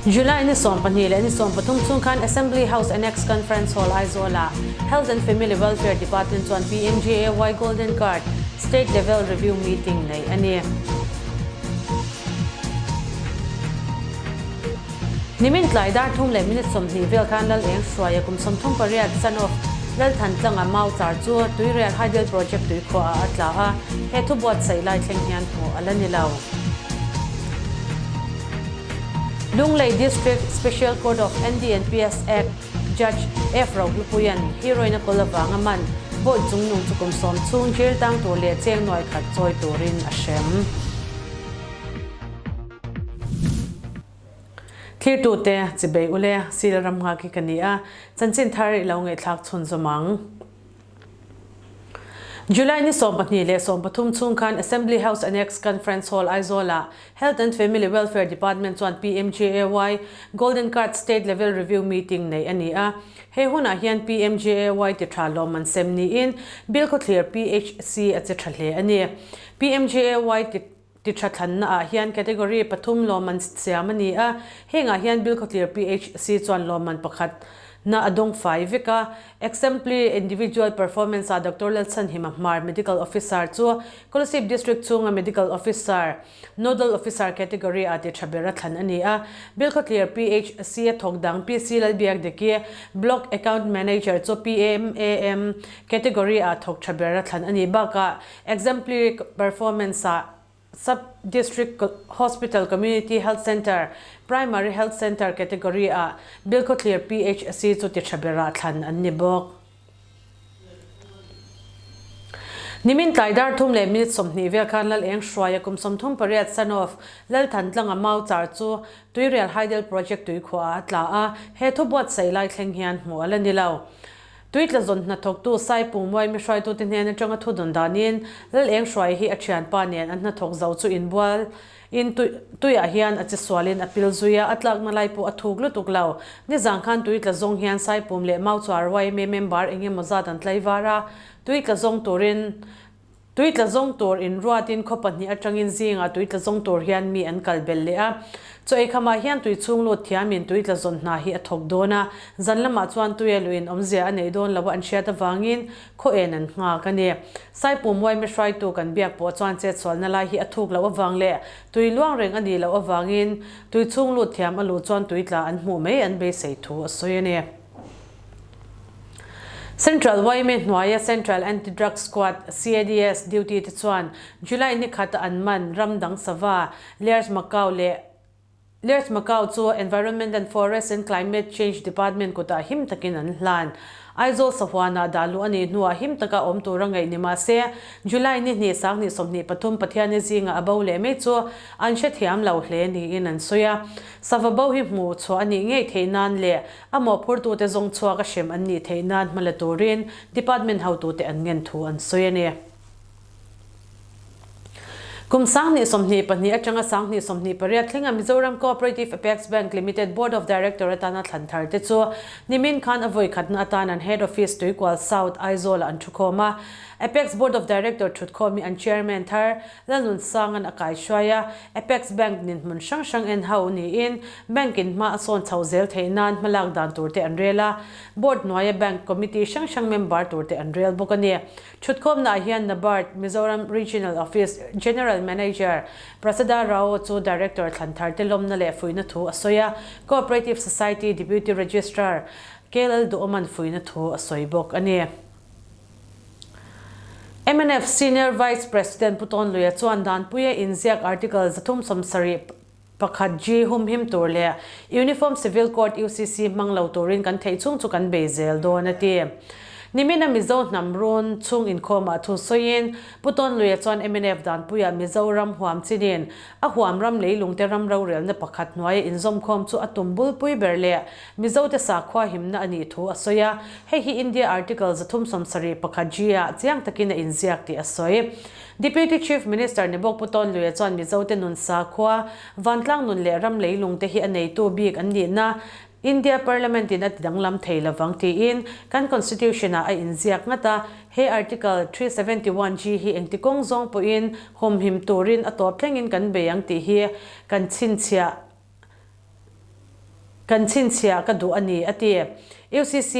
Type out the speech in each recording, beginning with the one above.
July ni 12 leh ni 13 chhung khan Assembly House Annex Conference Hall Aizawl-ah Health and Family Welfare Department chuan PMJAY Golden Card State Level Review Meeting neih a ni. Nimin tlai dar thum leh minute 20 vel khan Lal Eng Hruaia kum 38 son of Lalthantlanga mau char chu Tuirial Hydel Project tuikhuahah a tla a, he thu buatsaih lai thleng hian hmuh a la ni lo. Lunglei District Special Court of NDNPS Act Judge F Rohlupuia'n heroin a kawl avanga man Bawi chungnung chu kum sawm chhung jail tang tur leh cheng nuai khat chawi turin a hrem. Thirtute chibei ule sil ram nghak hi ka ni a, chanchin thar i lo ngaihthlak chhunzawm ang. July ni 12 leh 13 chhung khan Assembly House Annex Conference Hall Aizawl-ah Health and Family Welfare Department chuan PMJAY Golden Card State Level Review Meeting neih a ni a. He hunah hian PMJAY ti tha lawmman sem niin Bilkhawthlir PHC a che tha hle a ni. PMJAY ti Ti tha thlanna ah hian category pathum lawmman siam a ni a, hengah hian Bilkhawthlir PHC chuan lawmman pakhat na a dawng fai vek a. Exemplary Individual Performance ah Doctor Lalchhanhima Hmar, Medical Officer chu Kolasib District chhunga Medical Officer, Nodal Officer category ah ti tha ber a thlan a ni a. Bilkhawthlir PHC a thawk dang PC Lalbiakdiki, Block Account Manager chu PMAM category ah thawk tha ber a thlan a ni bakah Exemplary Performance ah Sub District Hospital Community Health Centre, Primary Health Centre category ah Bilkhawthlir PHC chu ti tha berah thlan an ni bawk. Nimin tlai dar thum leh minute 20 vel khan Lal Eng Hruaia kum 38 son of Lalthantlanga mau char chu Tuirial Hydel Project tuikhuah ah a tla a, he thu buatsaih lai thleng hian hmuh a la ni lo. Tuitla zawn hnathawktu Saipung Muaimi hruaitute hnen atanga thu dawn danin Lal Eng Hruai hi a thianpa nen an hnathawk zo chu inbual in tuiah hian a che sualin a pil zui a, a tlakna lai pawh a thuk lutuk lo. Nizang khan tuitla zawng hian Saipum leh Mauchuar yma member eng emaw zat an tlaivar a, tuitla zawng turin Tui tla zawng tur in ruatin khaw pahnih atangin zingah tui tla zawng tur hian mi an kal belh leh a. Chaw ei khamah hian tui chhung lut thiamin tui tla zawn hna hi a thawk dawn a, zan lamah chuan tui a luin awmzia a neih dawn lo a an hriat avangin khaw en an nghak a ni. Saipum uaime hruaitu kan biak pawh chuan chetsualna lai hi a thuk loh avang leh tui luang reng a nih loh avangin tui chhung lut thiam a luh chuan tui tla an hmuh mai an beisei thu a sawi a ni. Central yma hnuaia Central Anti-Drug Squad, CADS, duty te chuan July ni khata an man ram dang sava Lerch Macau leh Lerch Macau chu Environment and Forest and Climate Change Department kutah him takin an hlan. Aizawl sahuanah dah luh a nih hnuah him taka awm tura ngaih ni mah se, July ni hnih sang hnih 23 Pathianni zingah a bo leh mai chu an hrethiam lo hle niin an sawi a. Sava bo hi hmuh chhuah a nih ngei theih nan leh A mawhphurtute zawng chhuak a hrem an nih theih nan hma la turin Department hotute an ngen thu an sawi a ni. Kum 2022 atanga 2028 thlenga Mizoram Cooperative Apex Bank Limited Board of Director atana thlan thar te chu nimin khan a vawi khatna atan an Head Office Tuikual South, Aizawl-ah an thukhawm a. Apex Board of Director thutkhawm hi an Chairman thar Lalnunsanga'n a kaihruai a, Apex Bank dinhmun hrang hrang en ho niin Bank in hma a sawn chho zel theih nan hmalak dan tur te an rel a, Board hnuaia Bank Committee hrang hrang member tur te an rel bawk a ni. Thutkhawmnaah hian NABARD Mizoram Regional Office General Manager Prasada Rao chu Director thlan thar te lawmna leh fuihna thu a sawi a, Cooperative Society Deputy Registrar KL Duhawman fuihna thu a sawi bawk a ni. Mnf Senior Vice President Pu Tawn Luia chuan Danpuia inziak Article 371 G humhim tur leh Uniform Civil Code, UCC, hmang lo turin kan theih chhung chu kan bei zel dawn a ti. Nimina Mizo hnam run chhung inkhawmah thu sawiin Pu Tawn Luia chuan mnf Danpuia Mizoram huam chinin a huam ram leilungte ram rorelna pakhat hnuaia inzawmkhawm chu a tum bulpui ber leh Mizote sakhua himna a nih thu a sawi a, hei hi India Article 371 G ah chiang takin a inziak tih a sawi. Deputy Chief Minister ni bawk Pu Tawn Luia chuan Mizote nun sakhua, vantlang nun leh ram leilung te hi a neitu bik an nihna India Parliament in a ti danglam thei lovang tiin kan Constitution ah a inziak ngat a, he Article 371 G hi engti kawng zawng pawhin humhim turin a tawp thlengin kan bei ang tih hi kan chhinchhiah. Kan chhinchhiah ka duh a ni, a ti. UCC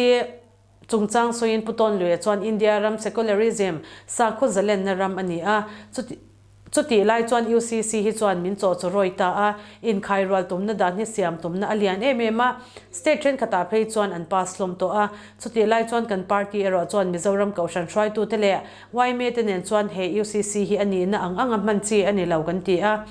chungchang sawiin Pu Tawnluia chuan India ram secularism, sakhaw zalenna ram a ni a, chuti chutih lai chuan UCC hi chuan min chawh chaw rawi ta a, inkhai rual tumna dan hi siam tumna a lian em em a, state thenkhatah phei chuan an pass hlawm tawh a, chutih lai chuan kan party erawh chuan Mizoram Kohhran hruaitute leh yma te nen chuan he UCC hi a nihna ang anga hman chi a ni lo kan ti a,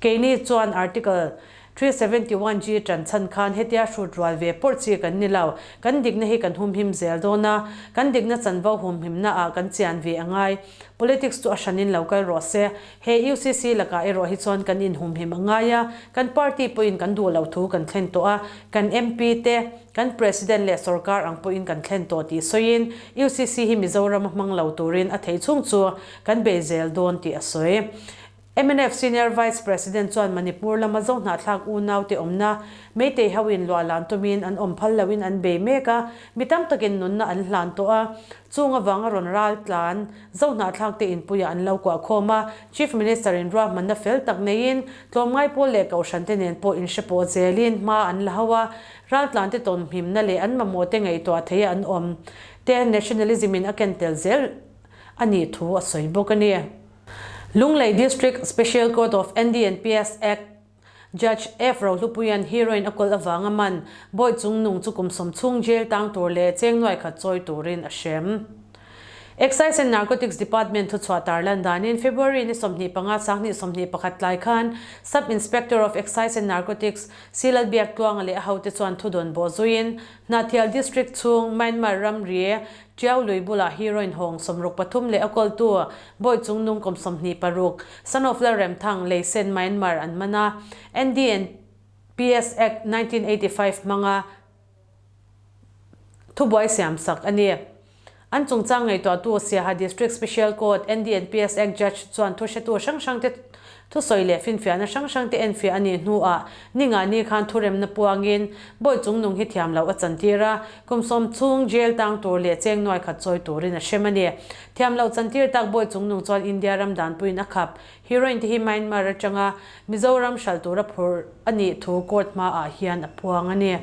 keini chuan Article 371 G ṭan chhan khan hetia hrut rual ve pawrh chi kan ni lo. Kan dikna hi kan humhim zel dawn a, kan dikna chanvo humhimna ah kan chian ve a ngai. Politics chu a hranin lo kal rawh se. He UCC lakah erawh hi chuan kan inhumhim a ngai a, kan party pawhin kan duh loh thu kan thlen tawh a, kan MP te, kan President leh sorkar ang pawhin kan thlen tawh tih sawiin UCC hi Mizoram a hmang lo turin a theih chhung chu kan bei zel dawn tih a sawi. Mnf Senior Vice President chuan Manipur lama Zohnahthlak unaute awmna Meitei hoin luah lan tumin an awm phal loin an bei mek a, mi tam takin nunna an hlan tawh a, chung avanga rawn ral tlan Zohnahthlakte inpuiah an lo kuah khawm a, Chief Minister in ruahmanna fel tak neiin tlawmngai pawl leh kohhrante nen pawh inhre pawh zelin hma an la ho a, raltlante tawnhmimna leh an mamawhte ngaihtuah theia an awm te nationalism in a ken tel zel a nih thu a sawi bawk a ni. Lunglei District Special Court of NDNPS Act Judge F Rohlupuia'n heroin a kawlh avanga man Bawi Chungnung chu kum sawmchhung jail tang tur leh cheng nuai khat chawi turin a hrem. Excise and Narcotics Department thuchhuah tarlan danin February ni 25 2021 tlai khan Sub Inspector of Excise and Narcotics C Lalbiaktluanga leh a hote chuan thudawn bawh zuiin Hnahthial District chhung Myanmar ramri Tiau lui bulah heroin hawng 63 leh a kawltu Bawi Chungnung kum 26, son of Lalremthang, Leisen, Myanmar an man a. NDNPS Act 1985 hmanga thubuai siamsak a ni. An chungchang ngaihtuahtu Siaha District Special Court, NDNPS Act Judge chuan thuhretu hrang hrangte Thusawi leh finfiahna hrang hrangte enfiah a nih hnuah Ningani khan thuremna puangin Bawi Chungnung hi thiam loh a chantir a, kum sawm chhung jail tang tur leh cheng nuai khat chawi turin a hrem a ni. Thiam loh chantir tak Bawi Chungnung chuan India ram danpuiin a khap. Heroin te hi Myanmar atanga Mizoram hralh tura phurh a nih thu court hmaah hian a puang a ni.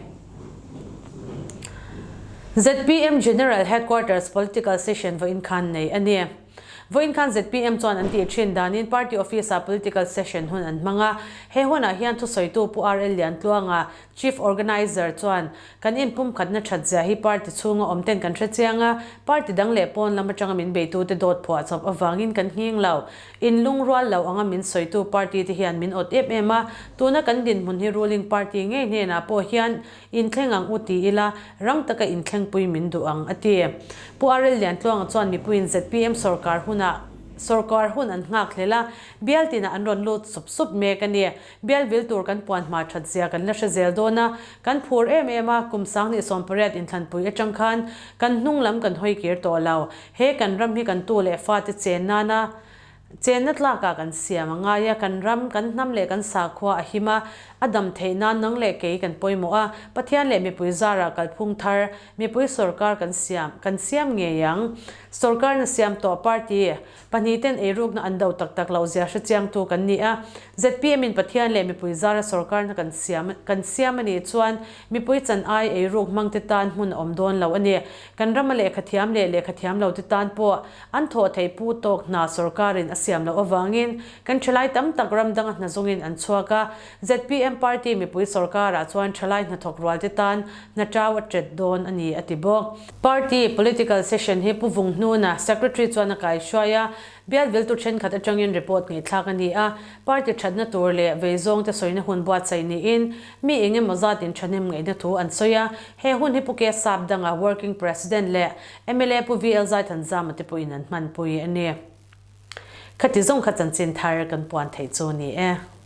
Zpm General Headquarters Political Session vawiin khan nei a ni. Vawiin khan zpm chuan an tih thin danin party office-ah political session hun an hmang a. He hunah hian thusawitu Pu RL Liantluanga, Chief Organiser chuan, Kan inpumkhatna that zia hi party chhunga awm ten kan hre chiang a, party dang leh pawn lam atanga min beitute dawt phuah chawp avangin kan nghing lo. In lungrual lo anga min sawitu party te hian min awt em em a, tuna kan dinhmun hi ruling party ngei hnenah pawh hian Inthleng ang u ti ila, rang taka inthlengpui min duh ang, a ti. Pu RL Liantluanga chuan mipuiin zpm sorkar hunah sorkar hun an nghak hlel a, bial tinah an rawn lut sup sup mek a ni. Bial vil tur kan puan hma that zia kan la hre zel dawn a, kan phur em em a, kum 2018 inthlanpui atang khan kan hnung lam kan hawi kir tawh lo. He kan ram hi kan tu leh fate chen nana Chenna tlakah kan siam a ngai a, kan ram, kan hnam leh kan sakhua a him a, a dam theih nan nang leh kei kan pawimawh a, Pathian leh mipui zarah kalphung thar, mipui sorkar kan siam, kan siam ngei ang. Sorkarna siam tawh party pahnihten eirukna an do tak tak loh zia hrechiangtu kan ni a, zpm in Pathian leh mipui zara sorkarna kan siam, kan siam a nih chuan mipui chan ai eiruk hmangte tan hmun a awm dawn lo a ni. Kan rama lehkhathiam leh lehkhathiam lote tan pawh An thawh theih pu tawk hna sorkarin a siam loh avangin kan thalai tam tak ram danga hna zawngin an chhuak a. Zpm party mipui sorkarah chuan thalai hnathawk rualte tan hna tau a tet dawn a ni a ti bawk. Party political session hi Pu Vung Hnuna, Secretary chuan a kaihruai a, bial viltu thenkhat atangin report ngaihthlak a ni a. Party thatna tur leh vei zawngte sawina hun buatsaih niin Mi eng emaw zatin thahnem ngaihna thu an sawi a, he hun hi Pu K Sap danga Working President leh mla Pu VL Zaithanzama te pawhin an hmanpui a ni. Khati zawng kha chanchin thar kan puan theih chu a ni e.